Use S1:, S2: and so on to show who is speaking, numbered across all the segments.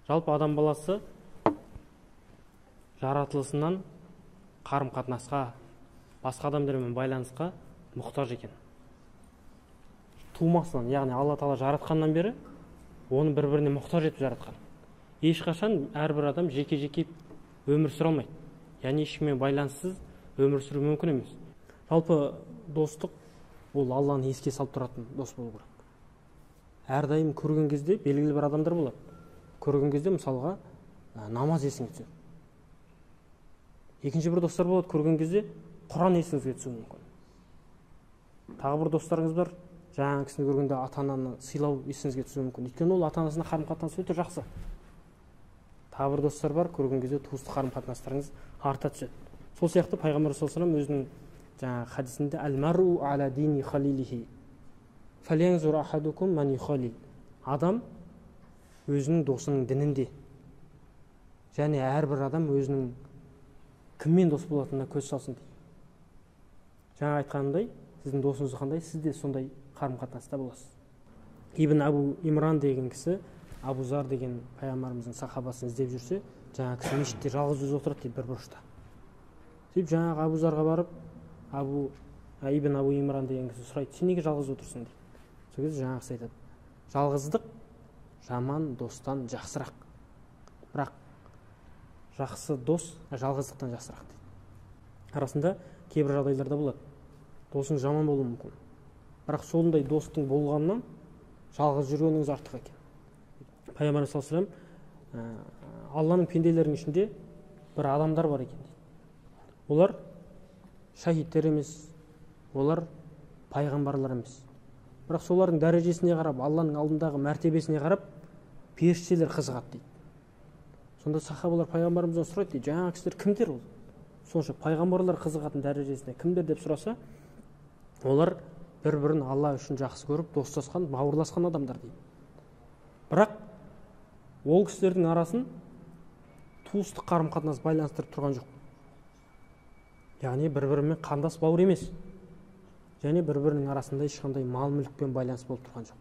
S1: Жалпы адам баласы жаратылысынан қарым-қатынасқа, басқа адамдармен байланысқа мұқтаж екен. Тумасынан, яғни Алла Тағала жаратқаннан бері оны бір-біріне мұқтаж етіп жаратқан. Ешқашан әрбір адам жеке-жеке өмір сүре алмайды. Яғни ешкіммен байланыссыз өмір сүру мүмкін емес. Жалпы достық ол Алланы еске салып тұратын дос болу керек. Әрдайым көрген кезде белгілі бір адамдар болады. Көрген кезде мысалға намаз есіңе түседі. Екінші бір достар болады, көрген кезде Құран есіңізге түсуі мүмкін. Тағы бір достарыңыз бар, жаңағы кісіні көргенде ата-ананы сыйлау есіңізге түсуі мүмкін. Өйткені ол ата-анасына қарым-қатынасы өте жақсы. Тағы бір достар бар, көрген кезде туыстық қарым-қатынастарыңыз арта түседі. Сол сияқты Пайғамбар саллаллаху алейхи вассалам өзінің жаңағы хадисінде «Әл-мару аля дини халилихи, фәлянзур ахадукум ман юхалил». Адам өзінің досының дінінде, және әрбір адам өзінің кіммен дос болатынына көз салсын дейді. Жаңа айтқанымдай, сіздің досыңыз қандай, сіз де сондай қарым-қатынаста боласыз. Ибн Абу Имран деген кісі Абу Зар деген пайғамбарымыздың сахабасын іздеп жүрсе, жаңағы кісі мешітте жалғыз өзі отырады дейді бір бұрышта. Сөйтіп жаңағы Абу Зарға барып, Ибн Абу Имран деген кісі сұрайды, сен неге жалғыз отырсың дейді. Сол кезде жаңағы кісі айтады, жалғыздық жаман достан жақсырақ, бірақ жақсы дос жалғыздықтан жақсырақ дейді. Арасында кейбір жағдайларда болады, досың жаман болуы мүмкін, бірақ сондай достың болғанынан жалғыз жүргеніңіз артық екен. Пайғамбар саллаллаху алейхи вассалам Алланың пенделерінің ішінде бір адамдар бар екен дейді. Олар шахидтер емес, олар пайғамбарлар емес. Бірақ солардың дәрежесіне қарап, Алланың алдындағы мәртебесіне қарап періштелер қызығады дейді. Сонда сахабалар пайғамбарымыздан сұрайды дейді, жаңағы кісілер кімдер ол? Сонша пайғамбарлар қызығатын дәрежесіне кімдер деп сұраса, олар бір-бірін Алла үшін жақсы көріп, достасқан, бауырласқан адамдар дейді. Бірақ ол кісілердің арасын туыстық қарым-қатынас байланыстырып тұрған жоқ. Яғни бір-бірімен қандас бауыр емес. Және бір-бірінің арасында ешқандай мал-мүлікпен байланыс болып тұрған жоқ.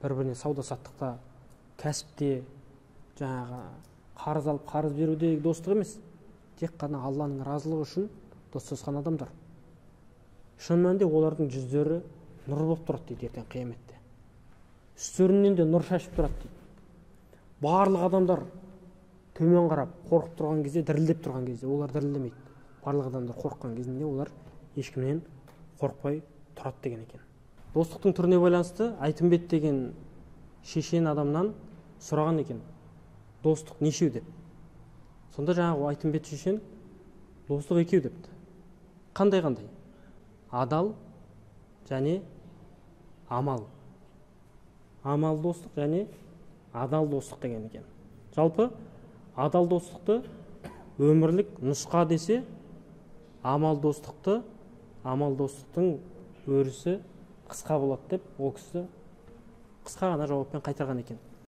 S1: Бір-біріне сауда-саттықта, кәсіпте, жаңағы қарыз алып қарыз берудегі достық емес. Тек қана Алланың разылығы үшін достасқан адамдар. Шын мәнінде олардың жүздері нұр болып тұрады дейді ертең қияметте. Үстерінен де нұр шашып тұрады дейді. Барлық адамдар төмен қарап, қорқып тұрған кезде, дірілдеп тұрған кезде олар дірілдемейді. Барлық адамдар қорыққан кезінде олар ешкімнен қорықпай тұрады деген екен. Достықтың түріне байланысты Айтымбет деген шешен адамнан сұраған екен, достық нешеу деп. Сонда жаңағы Айтымбет шешен достық екеу депті. Қандай-қандай? Адал және амал. Амал достық және адал достық деген екен. Жалпы адал достықты өмірлік нұсқа десе, амал достықты, амал достықтың өрісі қысқа болады деп ол кісі қысқа ғана жауаппен қайтарған екен.